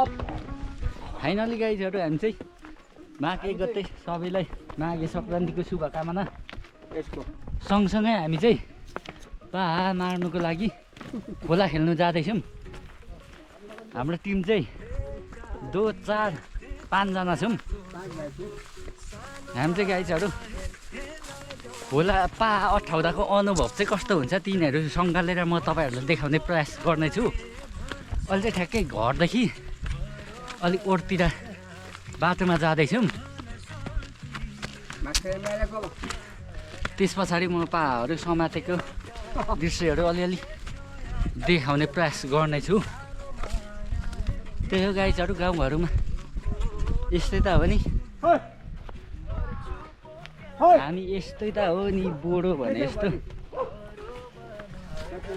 Finally गाइजहरू हामी चाहिँ माघ 1 गते सबैलाई माघे सङ्क्रान्तिको शुभकामना। सँगसँगै हामी चाहिँ पाहा मार्नुको लागि खोला खेल्नु जाँदैछौँ। हाम्रो टिम चाहिँ 2, 4, 5 जना छौँ। हामी चाहिँ गाइजहरू खोला पाहा अठाउँदाको अनुभव चाहिँ कस्तो हुन्छ तिनीहरू सँगालेर म तपाईँहरूलाई देखाउने प्रयास गर्नेछु। अहिले चाहिँ ठ्याक्कै घरदेखि अलिक ओरतिर बाटोमा जाँदैछौँ। त्यस पछाडि म पाहाहरू समातेको दृश्यहरू अलिअलि देखाउने प्रयास गर्नेछु। त्यही हो गाइजहरू, गाउँघरमा यस्तै त हो नि, हामी यस्तै त हो नि, बोडो भने यस्तो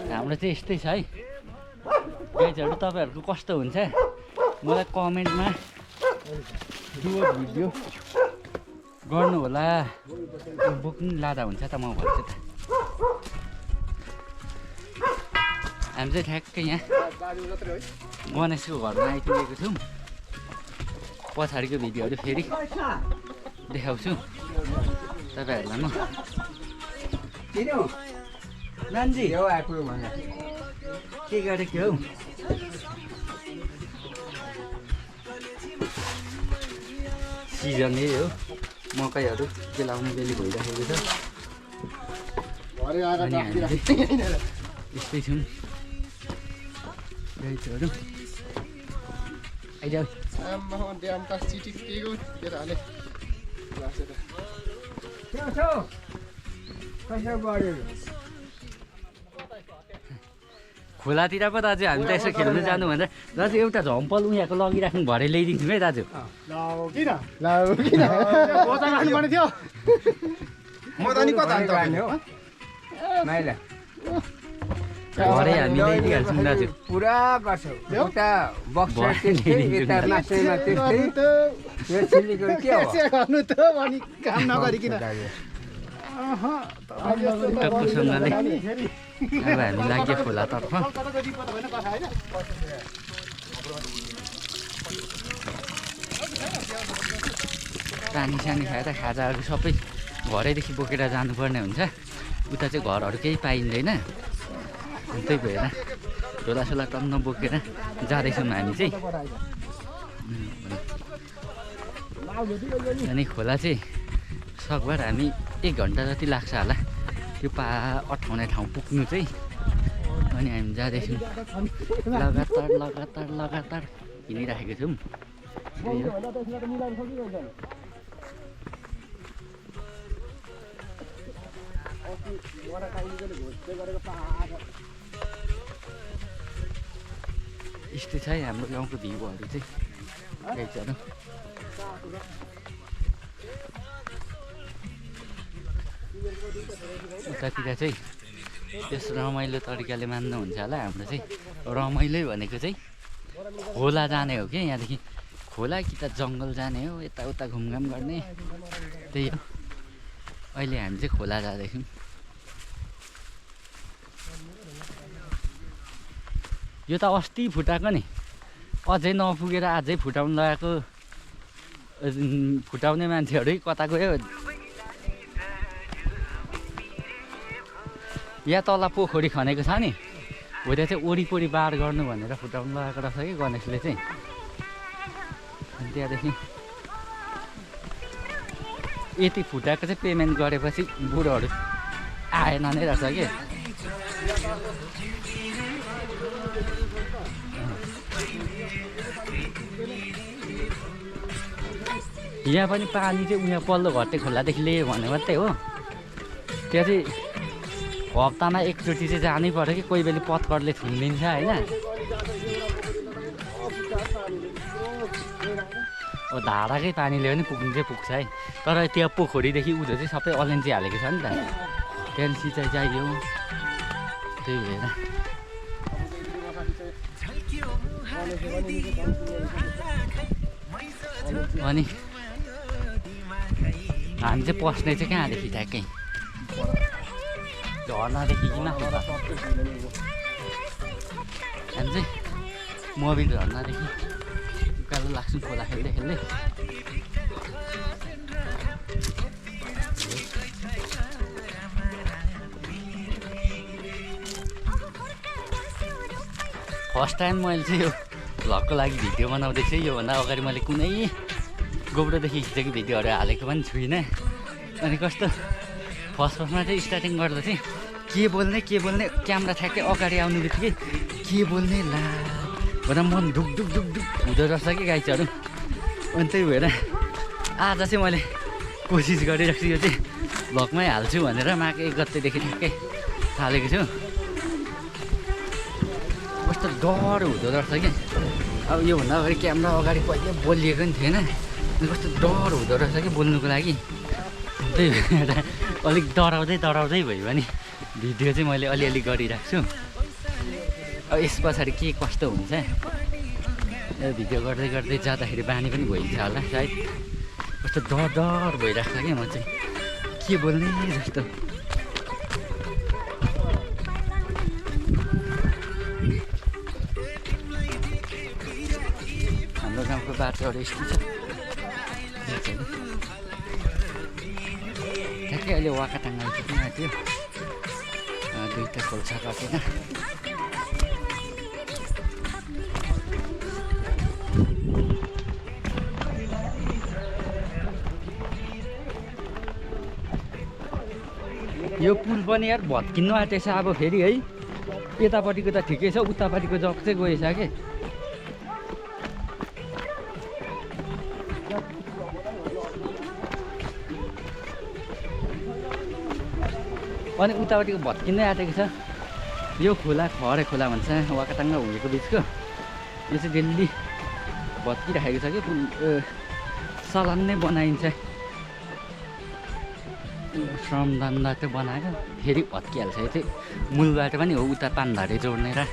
हाम्रो चाहिँ यस्तै छ है। गाइजहरू तपाईँहरूको कस्तो हुन्छ मलाई कमेन्टमा डुओ भिडियो गर्नु होला। बोक्नु लाँदा हुन्छ त म भन्छु त। हामी चाहिँ ठ्याक्कै यहाँ गणेशको घरमा आइपुगेको छौँ। पछाडिको भिडियोहरू फेरि देखाउँछु तपाईँहरूलाई। म नान्जी के गरेको हौ? सिजन यही हो, मकैहरू केलाउने बेली भइराखेको छ। अनि हामी यस्तै छौँ गाइजहरू। आइजाऊ खोलातिर पो दाजु हामी त यसो खेल्नु जानु भनेर दाजु एउटा झम्पल उहाँको लगिराख्नु भरे ल्याइदिन्थ्यौँ है दाजु। भरे हामी ल्याइदिइहाल्छौँ दाजु। पुरा गर्छ उता बक्सर त्यस्तै, यता मासैमा त्यस्तै, यो सिलिगुडी के हो गर्नु त भनी काम नगरिकन टक्कुसँगले अब हामी लाग्यो खोलातर्फ। पानी सानी खाएर खाजाहरू सबै घरैदेखि बोकेर जानुपर्ने हुन्छ। उता चाहिँ घरहरू केही पाइँदैन, त्यही भएर झोलासोला टन्न बोकेर जाँदैछौँ हामी चाहिँ। अनि खोला चाहिँ सकभर हामी 1 घन्टा जति लाग्छ होला त्यो पाहा अठाउने ठाउँ पुग्नु चाहिँ। अनि हामी जाँदैछौँ लगातार लगातार लगातार हिँडिराखेको छौँ। यस्तै छ है हाम्रो गाउँको भ्यूहरू चाहिँ गाइजहरू। उतातिर चाहिँ त्यस रमाइलो तरिकाले मान्नुहुन्छ होला। हाम्रो चाहिँ रमाइलो भनेको चाहिँ खोला जाने हो कि यहाँदेखि खोला कि त जङ्गल जाने हो, यताउता घुमघाम गर्ने, त्यही हो। अहिले हामी चाहिँ खोला जाँदैछौँ। यो त अस्ति फुटाएको नि, अझै नपुगेर अझै फुटाउनु लगाएको। फुटाउने मान्छेहरू कता गयो? यहाँ तल पोखरी खनेको छ नि, हो त्यहाँ चाहिँ वरिपरि बार गर्नु भनेर फुटाउनु लगाएको रहेछ कि गणेशले चाहिँ। अनि त्यहाँदेखि यति फुटाएको चाहिँ पेमेन्ट गरेपछि बुढोहरू आएन नै रहेछ कि। यहाँ पनि पानी चाहिँ उहाँ पल्लो घट्टे खोलादेखि ल्यायो भने मात्रै हो। त्यहाँ चाहिँ हप्तामा एकचोटि चाहिँ जानै पर्यो कि, कोही बेला पत्करले थुनिदिन्छ होइन। अब धाराकै पानीले पनि पुग्नु चाहिँ पुग्छ है। तर त्यहाँ पोखरीदेखि उँधो चाहिँ सबै अलैँची हालेको छ नि त, त्यहाँदेखि सिँचाइ चाहियो, त्यही भएर। अनि हामी चाहिँ पस्ने चाहिँ कहाँदेखि ठ्याक्कै झर्नादेखि किन हामी चाहिँ मोबिल झर्नादेखि लाग्छौँ खोला खेल्दै खेल्दै। फर्स्ट टाइम मैले चाहिँ यो भ्लगको लागि भिडियो बनाउँदैछु। योभन्दा अगाडि मैले कुनै गोब्रोदेखि खिचेको भिडियोहरू हालेको पनि छुइनँ। अनि कस्तो फर्स्टमा चाहिँ स्टार्टिङ गर्दा चाहिँ के बोल्ने क्यामेरा ठ्याक्कै अगाडि आउने बित्तिकै के बोल्ने ला भनेर मन ढुक ढुक ढुक ढुक हुँदो रहेछ कि गाइजहरू। अनि त्यही भएर आज चाहिँ मैले कोसिस गरिरहेको छु यो चाहिँ भ्लगमै हाल्छु भनेर माघ 1 गतेदेखि ठ्याक्कै थालेको छु। कस्तो डर हुँदो रहेछ कि अब योभन्दा अगाडि क्यामेरा अगाडि कहिले बोलिएको पनि थिएन। कस्तो डर हुँदो रहेछ कि बोल्नुको लागि। त्यही भएर अलिक डराउँदै भयो भने भिडियो चाहिँ मैले अलिअलि गरिरहेको छु। अब यस पछाडि के कस्तो हुन्छ यो भिडियो गर्दै जाँदाखेरि बानी पनि भइन्छ होला सायद। कस्तो डर भइरहेको छ कि म चाहिँ के बोल्ने जस्तो। हाम्रो गाउँको बाटोहरू यस्तो छ। ठ्याक्कै अहिले वाकाटाङ आइपुग्नु आँट्यो। दुईवटा खोल्सा कटेन। यो पुल पनि यार भत्किनु आँटेछ अब फेरि है। यतापट्टिको त ठिकै छ, उतापट्टिको जग चाहिँ गएछ कि। अनि उतापट्टिको भत्किँदै आँटेको छ। यो खोला खरे खोला भन्छ वाकाटाङ र हुँगेको बिचको। यो चाहिँ डेली भत्किराखेको छ कि सलन नै बनाइन्छ। श्रमदानबाट बनाएर फेरि भत्किहाल्छ। यो चाहिँ मूल बाटो पनि हो, उता पानधारे जोड्ने र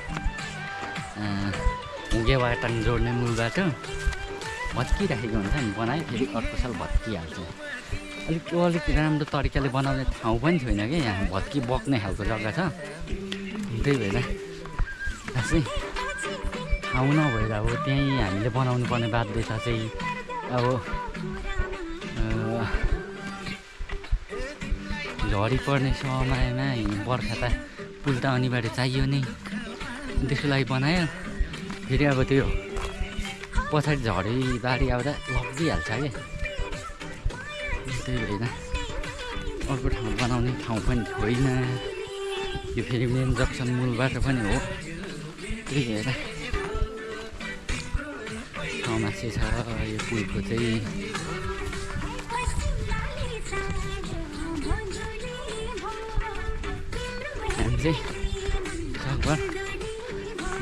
हुँगे वाकाटाङ जोड्ने मूल बाटो भत्किराखेको हुन्छ नि। बनायो फेरि अर्को साल भत्किहाल्छ। अलिक राम्रो तरिकाले बनाउने ठाउँ पनि छैन कि यहाँ। भत्की बग्ने खालको जग्गा छ। त्यही भएर खासै ठाउँ नभएर अब त्यहीँ हामीले बनाउनु पर्ने बाध्यता चाहिँ अब झरी पर्ने समयमा बर्खा त पुल त अनिवार्य चाहियो नै। त्यसको लागि बनायो। फेरि अब त्यो पछाडि झरी बाढी आउँदा लगिहाल्छ कि। त्यही भएर अर्को ठाउँ बनाउने ठाउँ पनि छैन। यो फेरि मेन जक्सन मूल बाटो पनि हो। त्यही भएर समस्या छ यो पुलको चाहिँ। हामी चाहिँ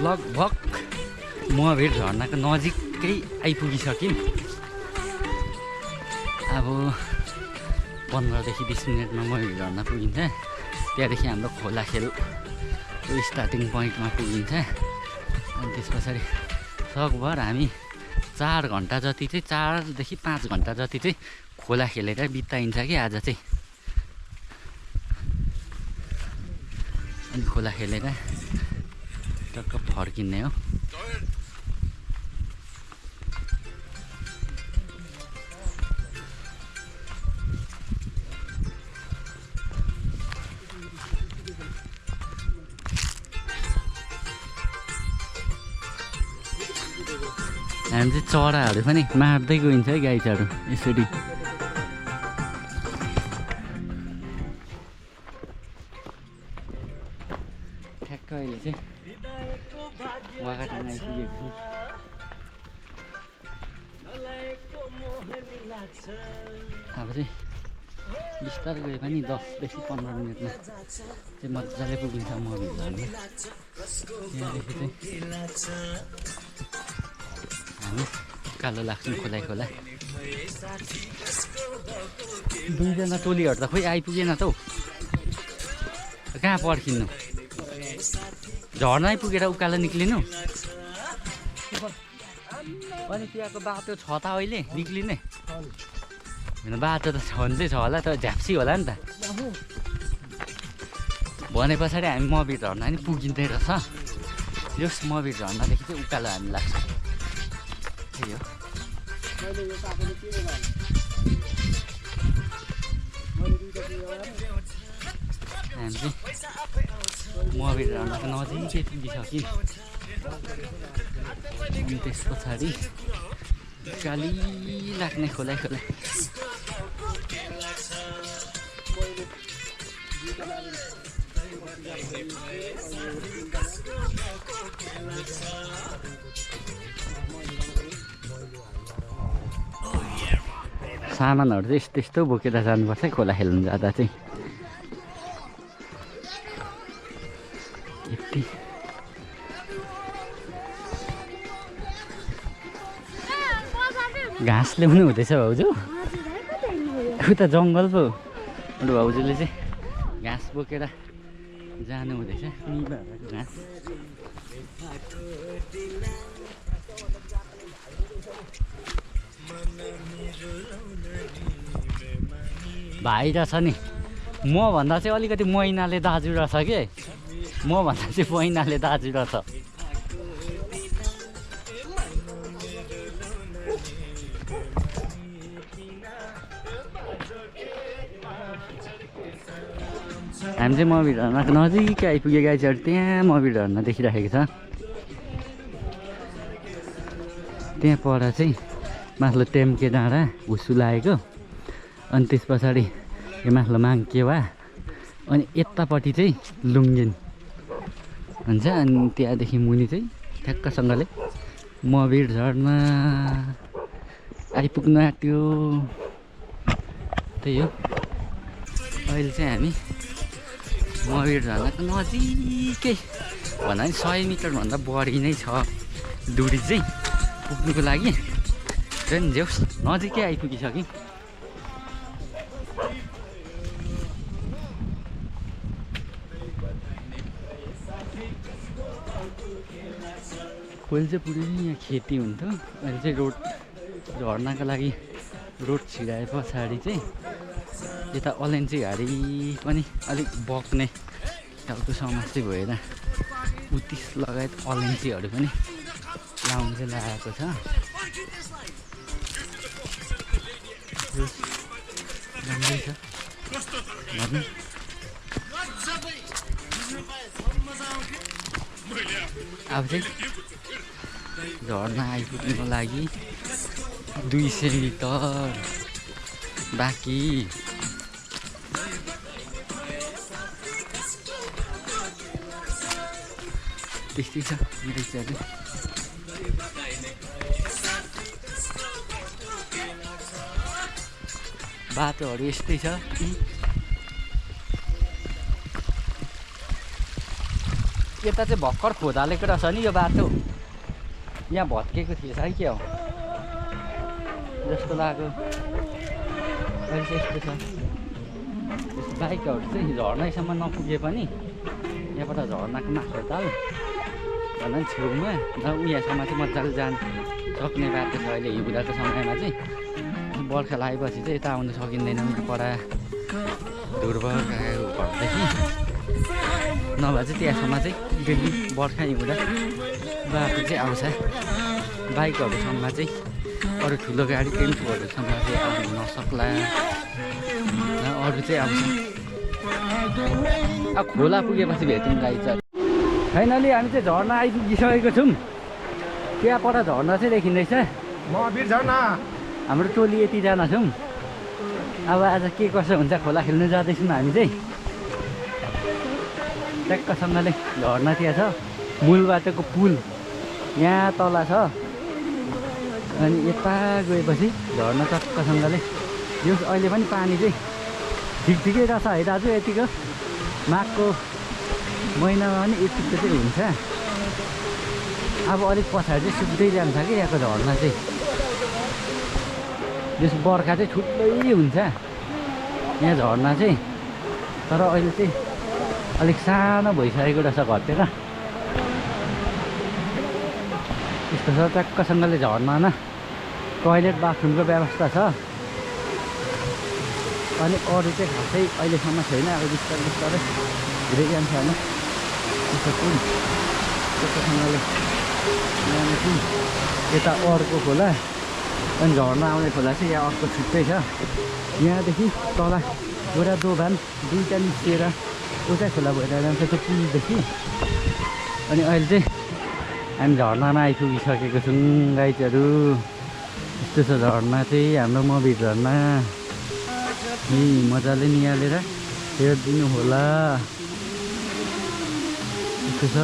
लगभग महावीर झरनाको नजिकै आइपुगिसक्यौँ। अब 15 देखि 20 मिनटमा महावीर झरना पुगिन्छ। त्यहाँदेखि हाम्रो खोला खेल स्टार्टिङ पोइन्टमा पुगिन्छ। अनि त्यस पछाडि सकभर हामी 4 घन्टा जति चाहिँ 4 देखि 5 घन्टा जति चाहिँ खोला खेलेर बिताइन्छ कि आज चाहिँ। अनि खोला खेलेर टक्क फर्किने हो। हामी चाहिँ चराहरू पनि मार्दै गइन्छ है गाईहरू यसरी। ठ्याक्क अहिले चाहिँ वाकाटाङ आइपुगेको छु। अब चाहिँ बिस्तारै गए पनि 10 देखि 15 मिनटमा चाहिँ मजाले पुगिन्छ महावीर झरना। त्यहाँदेखि चाहिँ हामी उकालो लाग्छौँ खोला। दुईजना टोलीहरू त खोइ आइपुगेन त हौ। कहाँ पर्खिनु? झर्ना आइपुगेर उकालो निक्लिनु। अनि त्यहाँको बाटो छ त अहिले निक्लिने? बाटो त छँदै छ होला त, झ्याप्सी होला नि त। भने पछाडि हामी महावीर झरना नि पुगिँदै रहेछ। यस महावीर झरनादेखि चाहिँ उकालो हामी लाग्छ। त्यही हो। हामी चाहिँ मभिड झर्नाको नजिकै पुगिसक्यौँ। अनि त्यस पछाडि काली लाग्ने खोलाइ खोला। सामानहरू चाहिँ यस्तो यस्तो बोकेर जानुपर्छ खोला खेल्नु जाँदा चाहिँ। यति घाँस ल्याउनु हुँदैछ भाउजू। उता जङ्गल पो भाउजूले चाहिँ घाँस बोकेर जानु हुँदैछ। निभाको घाँस भाइ त छ नि, मभन्दा चाहिँ अलिकति महिनाले दाजु रहेछ के। मभन्दा चाहिँ महिनाले दाजु रहेछ। हामी चाहिँ मभिड झर्नाको नजिकै आइपुगे गाइजहरू। त्यहाँ मभिड झर्ना देखिराखेको छ। त्यहाँ पर चाहिँ माथिल्लो टेम्के डाँडा हुसु लागेको। अनि त्यस पछाडि यो माथिल्लो माङ्केवा। अनि यतापट्टि चाहिँ लुङ्गेन हुन्छ। अनि त्यहाँदेखि मुनि चाहिँ ठ्याक्कसँगले मभिड झर्ना आइपुग्नु आँट्यो। त्यही हो, अहिले चाहिँ हामी मभिड झर्नाको नजिकै भन्दा पनि 100 मिटरभन्दा बढी नै छ दूरी चाहिँ पुग्नुको लागि। झन् जेउस नजिकै आइपुगिसक्यौँ। पहिले चाहिँ पुरै यहाँ खेती हुन्थ्यो। अहिले चाहिँ रोड झर्नाको लागि रोड छिराए पछाडि चाहिँ यता अलैँची घारी पनि अलिक बग्ने खालको समस्या भएर उत्तिस लगायत अलैँचीहरू पनि लाउनु चाहिँ लागेको छ। राम्रै छ भन्नु। अब चाहिँ झर्ना आइपुग्नुको लागि 200 मिटर बाँकी। त्यस्तै छ रहेछ। बाटोहरू यस्तै छ। यता चाहिँ भर्खर खोदालेको रहेछ नि यो बाटो। यहाँ भत्केको थिएछ है क्या हो जस्तो लाग्यो। अहिले चाहिँ यस्तो छ। बाइकहरू चाहिँ झर्नैसम्म नपुगे पनि यहाँबाट झर्नाको माथिल्लो भन्दा पनि छेउमा र उयासम्म चाहिँ मजाले जानु सक्ने बाटो छ। अहिले हिउँदाको समयमा चाहिँ बर्खा लागेपछि चाहिँ यता आउनु सकिँदैन। परा धुर्वर घरदेखि नभए चाहिँ त्यहाँसम्म चाहिँ डेली बर्खा हिउँदा बाटो चाहिँ आउँछ। बाइकहरूसम्म चाहिँ अरू ठुलो गाडी टेम्पोहरूसम्म चाहिँ आउनु नसक्ला। अरू चाहिँ आउँछ। अब खोला पुगेपछि भेटौँ गाइज। फाइनली हामी चाहिँ झर्ना आइपुगिसकेको छौँ। त्यहाँ पर झर्ना चाहिँ देखिँदैछ। मभिड झर्ना हाम्रो टोली यतिजना छौँ। अब आज के कसो हुन्छ खोला खेल्नु जाँदैछौँ हामी चाहिँ। ट्याक्कसँगले झर्ना त्यहाँ छ। मूल बाटोको पुल यहाँ तल छ। अनि यता गएपछि झर्ना टक्कसँगले यो अहिले पनि पानी चाहिँ ठिकै रहेछ है दाजु। यतिको माघको महिनामा पनि यतिको चाहिँ हुन्छ। अब अलिक पछाडि चाहिँ सुक्दै जान्छ कि यहाँको झर्ना चाहिँ। यस बर्खा चाहिँ ठुलै हुन्छ यहाँ झर्ना चाहिँ। तर अहिले चाहिँ अलिक सानो भइसकेको रहेछ घटेर। यस्तो छ ट्याक्कसँगले झर्नामा टोइलेट बाथरुमको व्यवस्था छ। अनि अरू चाहिँ खासै अहिलेसम्म छैन। अब बिस्तारै बिस्तारै हुँदै जान्छ होइन। त्यस्तो चाहिँ ट्याक्कसँगले जानेछौँ। यता अर्को खोला अनि झर्ना आउने खोला चाहिँ यहाँ अर्को छुट्टै छ यहाँदेखि तल गोरा दोभान दुईवटा निस्किएर एउटै खोला भएर जान्छ त्यो पुलदेखि अनि अहिले चाहिँ हामी झर्नामा आइपुगिसकेको छौँ गाइजहरू यस्तो छ झर्ना चाहिँ हाम्रो मभिर झर्ना मजाले निहालेर हेरिदिनु होला यस्तो छ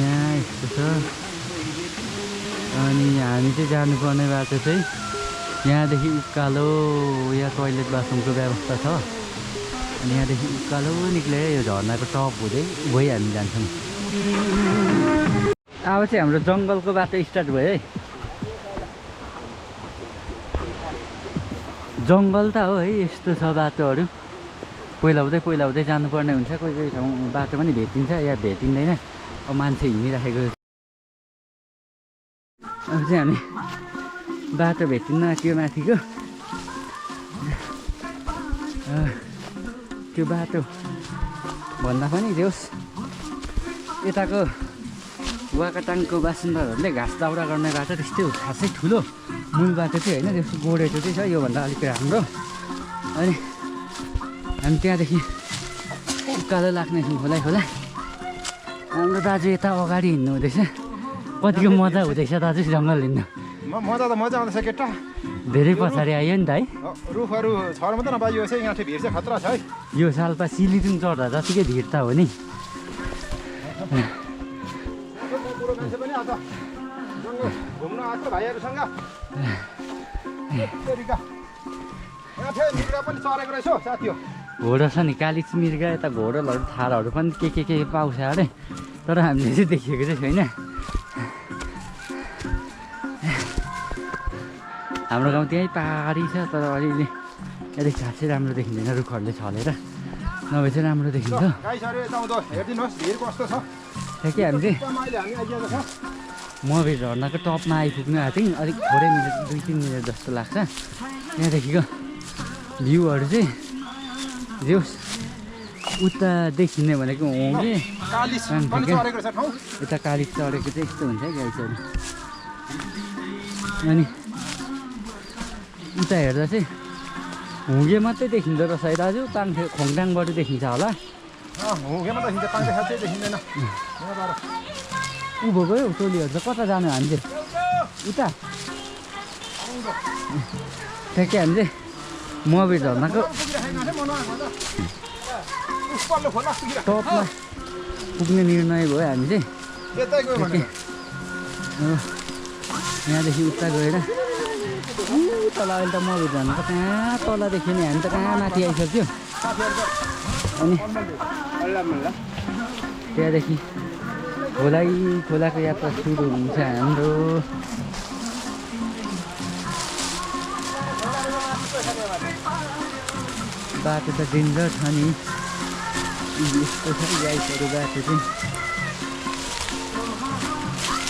यहाँ यस्तो छ अनि हामी चाहिँ जानुपर्ने बाटो चाहिँ यहाँदेखि उकालो यहाँ टोइलेट बाथरुमको व्यवस्था छ अनि यहाँदेखि उकालो निक्लेर यो झर्नाको टप हुँदै भइ हामी जान्छौँ अब चाहिँ हाम्रो जङ्गलको बाटो स्टार्ट भयो है जङ्गल त हो है यस्तो छ बाटोहरू पहिला हुँदै जानुपर्ने हुन्छ कोही कोही ठाउँ बाटो पनि भेटिन्छ या भेटिँदैन अब मान्छे हिँडिराखेको अब चाहिँ हामी बाटो भेटिन्न त्यो माथिको त्यो बाटो भन्दा पनि देओस् यताको वाकाटाङको बासिन्दाहरूले घाँस दाउरा गर्ने बाटो त्यस्तै हो खासै ठुलो मूल बाटो चाहिँ होइन त्यसको गोडेटो चाहिँ छ योभन्दा अलिक राम्रो अनि हामी त्यहाँदेखि उकालो लाग्नेछौँ खोला हाम्रो दाजु यता अगाडि हिँड्नु हुँदैछ कतिको मजा हुँदैछ दाजु जङ्गल हिँड्नु मजा त मजा आउँदैछ केटा धेरै पछाडि आयो नि त है रुखहरू छ मात्र नभए यो चाहिँ यहाँ भिड चाहिँ खतरा छ है यो सालपा सिलिजुङ चढ्दा जतिकै भिड त हो नि घुम्न आएको भाइहरूसँग पनि चरेको रहेछ साथी हो घोडा छ नि कालिज मिर्गा यता घोडलहरू थारहरू पनि के पाउँछ अरे तर हामीले चाहिँ देखेको चाहिँ छैन हाम्रो गाउँ त्यहीँ पहाडी छ तर अलिअलि त्यहाँदेखि खासै राम्रो देखिँदैन रुखहरूले छलेर नभए चाहिँ राम्रो देखिन्छ ठ्याक्कै हामी चाहिँ मभिर झर्नाको टपमा आइपुग्नु आएको थियौँ अलिक थोरै मिनट 2-3 मिनट जस्तो लाग्छ यहाँदेखिको भ्यूहरू चाहिँ जोस् उता देखिने भनेको होङ्गे यता कालिज चढेको चाहिँ यस्तो हुन्छ है गाइजहरू अनि उता हेर्दा चाहिँ हुँगे मात्रै देखिँदो रहेछ है दाजु खोङटाङबाट देखिन्छ होला उँभो गयो टोलीहरू चाहिँ कता जानु हामी चाहिँ उता ठ्याक्कै हामी चाहिँ मभिर झर्नाको टपमा पुग्ने निर्णय भयो हामी चाहिँ यहाँदेखि उता गएर तल अहिले त मभिर झर्नाको कहाँ तलदेखि नि हामी त कहाँ माथि आइसक्यो अनि त्यहाँदेखि खोलाको यात्रा सुरु हुन्छ हाम्रो बाटो त डेन्जर छ नि यस्तो छ गाइसहरू बाटो चाहिँ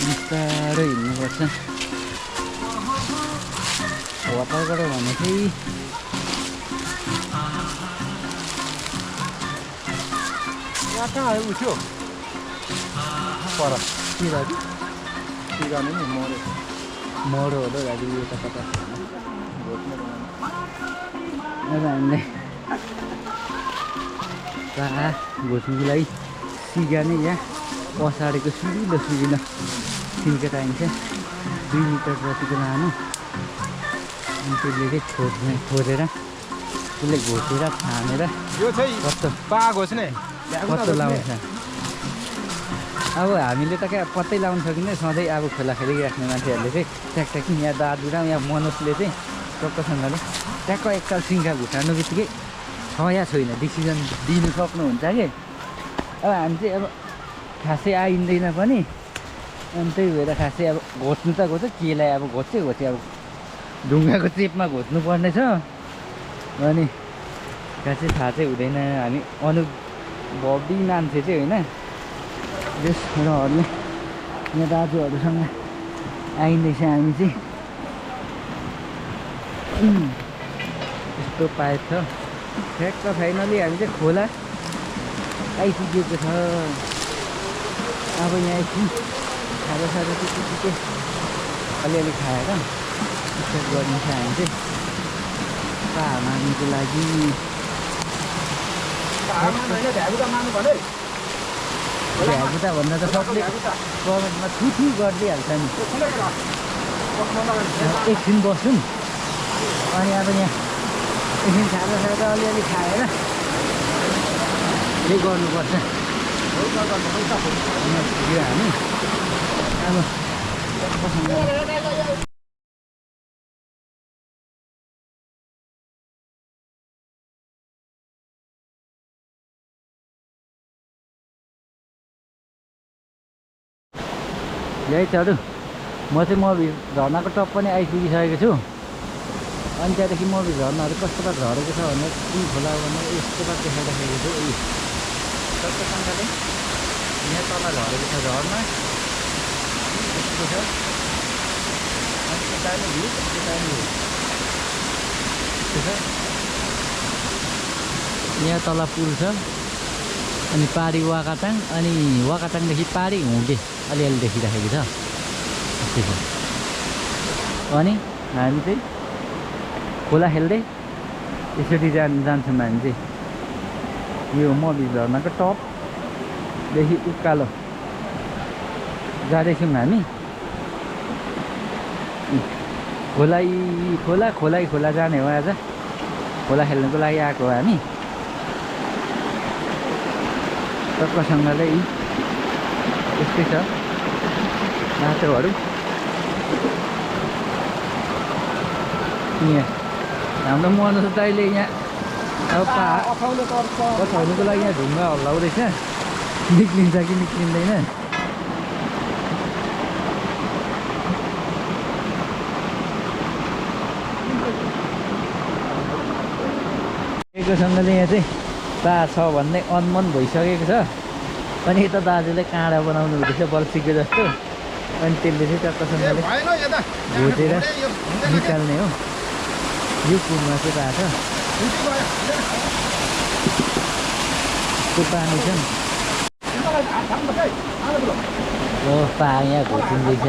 बिस्तारै हिँड्नुपर्छ होटलबाट भने चाहिँ कहाँ आयो उठ्यो पर के दाजु के गर्ने नि मरो होला दाजु यो त कता अब हामीले घोच्नुको लागि सिगा नै यहाँ पछाडिको सुरिलो सिन्का चाहिन्छ 2 मिटर जतिको लानु अनि त्यसले चाहिँ खोजेर त्यसले घोचेर छानेर यो चाहिँ कस्तो बाघ घोच्ने कस्तो लाउँछ अब हामीले त क्या पत्तै लाउनु सकिँदैन सधैँ अब खोला खेलिराख्ने मान्छेहरूले चाहिँ ट्याक यहाँ दाजु र यहाँ मनोजले चाहिँ टक्कसँगले ट्याक्क एकताल सिङ्खा घुटार्नु बित्तिकै छ या छैन डिसिजन दिनु सक्नुहुन्छ कि अब हामी चाहिँ अब खासै आइँदैन पनि अनि त्यही भएर खासै अब घोच्नु त घोच्छ केलाई अब घोच्यो अब ढुङ्गाको चेपमा घोच्नु पर्ने छ अनि खासै थाहा चाहिँ हुँदैन हामी अनुभवी मान्छे चाहिँ होइन त्यसहरूले यहाँ दाजुहरूसँग आइँदैछ हामी चाहिँ यस्तो पाइप छ ठ्याक्क फाइनली हामी चाहिँ खोला आइपुगेको छ अब यहाँ एकछिन खाजा के अलिअलि खाएर टिकट गर्नु छ हामी चाहिँ पाहा मार्नुको लागि भ्यागुता भन्दा त सबले कमेन्टमा थुथु गरिदिइहाल्छ नि एकछिन बसौँ अनि अब यहाँ एकछिन खाजा अलिअलि खाएर के गर्नुपर्छ यो हामी अब यही छ अरू म चाहिँ मभिर झर्नाको टप पनि आइपुगिसकेको छु अनि त्यहाँदेखि मभिर झर्नाहरू कस्तो पारा झरेको छ भनेर कुन खोला भनेर यस्तो पारा देखाइराखेको छु सबै यहाँ तल झरेको छ झर्ना यस्तो छ अनि यता नि भ्यू यता नि भ्यू यस्तो छ यहाँ तल पुल छ अनि पारी वाकाटाङ अनि वाकाटाङदेखि पारी हुँगे अलिअलि देखिराखेको छ त्यस्तै छ अनि हामी चाहिँ खोला खेल्दै यसरी जान्छौँ हामी चाहिँ यो मभिर झर्नाको टपदेखि उकालो जाँदैछौँ हामी खोला जाने हो आज खोला खेल्नुको लागि आएको हो हामी टक्कसँगले यस्तै छ बाटोहरू यहाँ हाम्रो मनु दाइले यहाँ अब पठाउनुको लागि यहाँ ढुङ्गा हल्लाउँदैछ निक्लिन्छ कि निक्लिँदैन एकसँगले यहाँ चाहिँ पा छ भन्ने अनमन भइसकेको छ अनि यता दाजुले काँडा बनाउनु हुँदैछ बल्छीको जस्तो अनि त्यसले चाहिँ टक्कसँगले भोटेर निकाल्ने हो यो कुरमा चाहिँ पाएको त्यो पानी छ ओ पा यहाँ घोचिँदैछ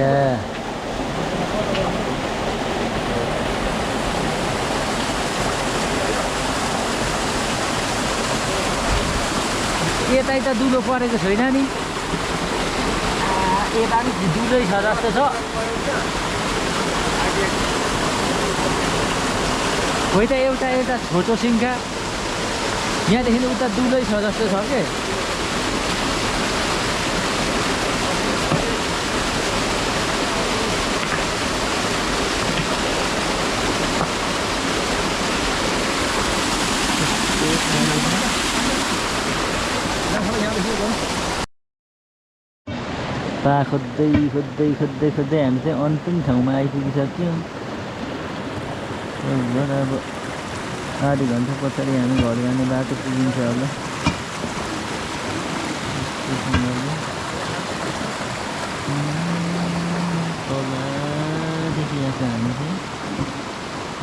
यता यता दुलो परेको छैन नि यता नि दुलै छ जस्तो छ खोइ त एउटा छोटो सिङ्खा यहाँदेखि उता दुलै छ जस्तो छ के पा खोज्दै हामी चाहिँ अन्तिम ठाउँमा आइपुगिसक्यौँ अब आधी घन्टा पछाडि हामी घर जाने बाटो पुगिन्छ होला तलदेखि आएको हामी चाहिँ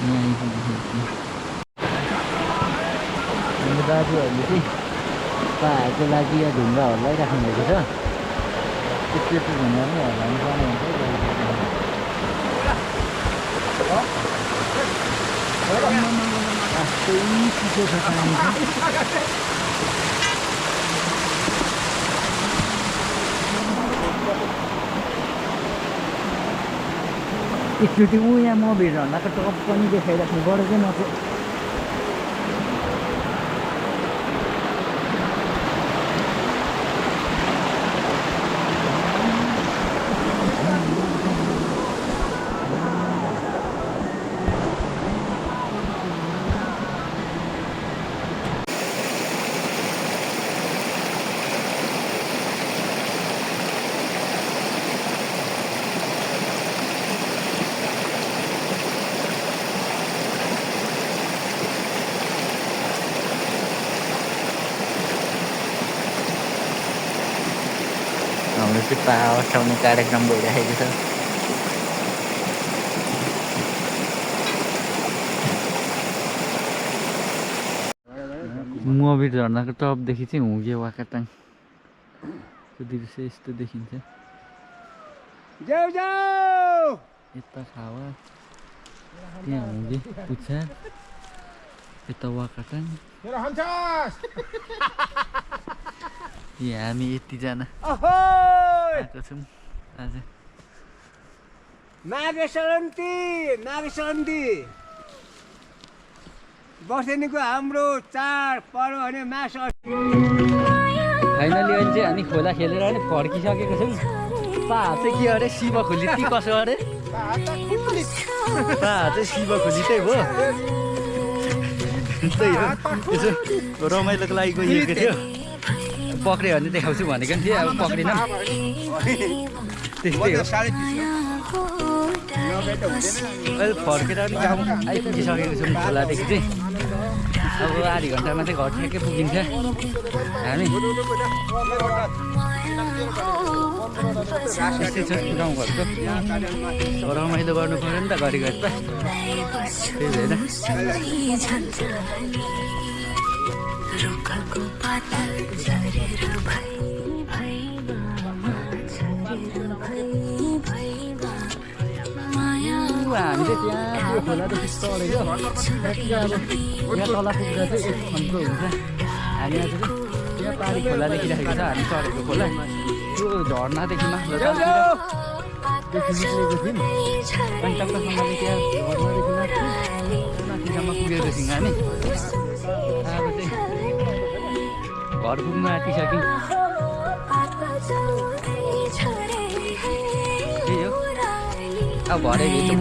यहाँ आइपुगिसक्यौँ हाम्रो दाजुहरूले चाहिँ पाहरूको लागि यहाँ ढुङ्गा हल्लाइराख्नु भएको छ त्यस्तो ढुङ्गा पनि हल्लाउनु पर्ने हुन्छ चिसो छ पानी एकचोटि ऊ यहाँ मभिर झर्नाको टप पनि देखाइराख्नु पऱ्यो चाहिँ म चाहिँ हाम्रो चाहिँ पाहा अठाउने कार्यक्रम भइरहेको छ मभिर झर्नाको टपदेखि चाहिँ हुँगे वाकाटाङ दृश्य यस्तो देखिन्छ यता खावा त्यहाँ हामीले पुच्छा यता वाकाटाङ मेरो हमछास यहाँ हामी यतिजना अहोय आएको छौँ आज माघे सङ्क्रान्ति वर्षेनीको हाम्रो चाड पर्व भने मासु फाइनली अहिले चाहिँ हामी खोला खेलेर नि फर्किसकेको छौँ पा चाहिँ के अरे शिव खोली कि कसो अरे पा चाहिँ शिव खोली चाहिँ हो त्यही हो यसो रमाइलोको लागि गइएको थियो पक्रियो भने देखाउँछु भनेको नि थिएँ अब पक्रिन त्यस्तै हो अहिले फर्केर नि गाउँ आइपुगिसकेको छौँ खोलादेखि चाहिँ अब आधी घन्टामा चाहिँ घर ठ्याक्कै पुगिन्छ हामी त्यस्तै छ गाउँघरको रमाइलो गर्नु पऱ्यो नि त घरिघरि त त्यही भएर हामीले त्यहाँ त्यो खोलादेखि चढेको अब यहाँ तल पुग्दा चाहिँ एक खन्को हुन्छ हामी आज चाहिँ यहाँ पारी खोला देखिरहेको छ हामी चढेको खोला त्यो झर्नादेखि माथि निक्लेको थियौँ अनि टक्कसँगले त्यहाँ झर्नादेखि माथिसम्म पुगेको थियौँ हामी अब चाहिँ घर पुग्नु आँटिसक्यौँ त्यही हो अब भरे भेटौँ